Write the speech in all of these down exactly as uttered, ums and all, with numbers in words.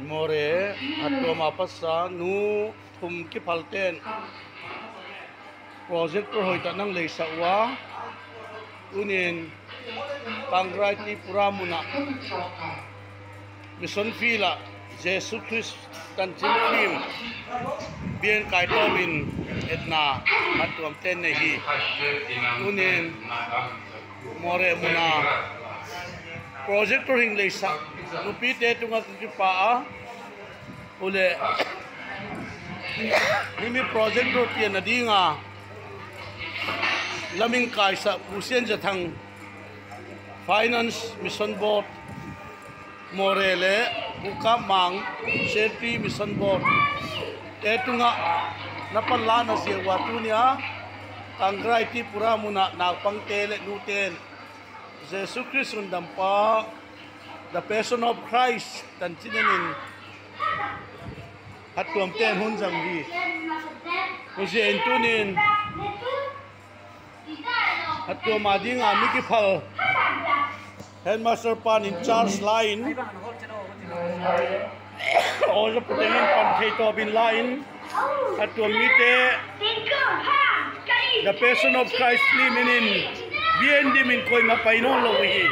Mawre, Hattuam a pasa nu thum kiphalten projector hoih tak nang leisah uh a, tunin Kangrai Tripura munah mission field ah Jesu Khrist tancin film bian kaitawmin etna Hattuamte nei hi. Tunin Mawre muna projector hing leisah nupite tungah kipa a, ule himi projector pian a dinga lamin kaisah Pu Sian Za Thang, Finance Mission Board, Mawre le Pu Kap Mang, Safety Mission Board te tungah na panlahna zia uh a, tunia Kangrai Tripura munah naupangte le nuten Jesu Khrist Sundampa, The Passion of Christ tancin enin Hattuamte hun zang hi. Huzia in tunin Hattuam a dinga mi kiphal, headmaster pan in charge la-in, Oza Puteng in pan thei tawpin la-in, Hattuam mite The Passion of Christ film enin bian dimin koima pai nawn lo hi.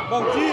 Bangci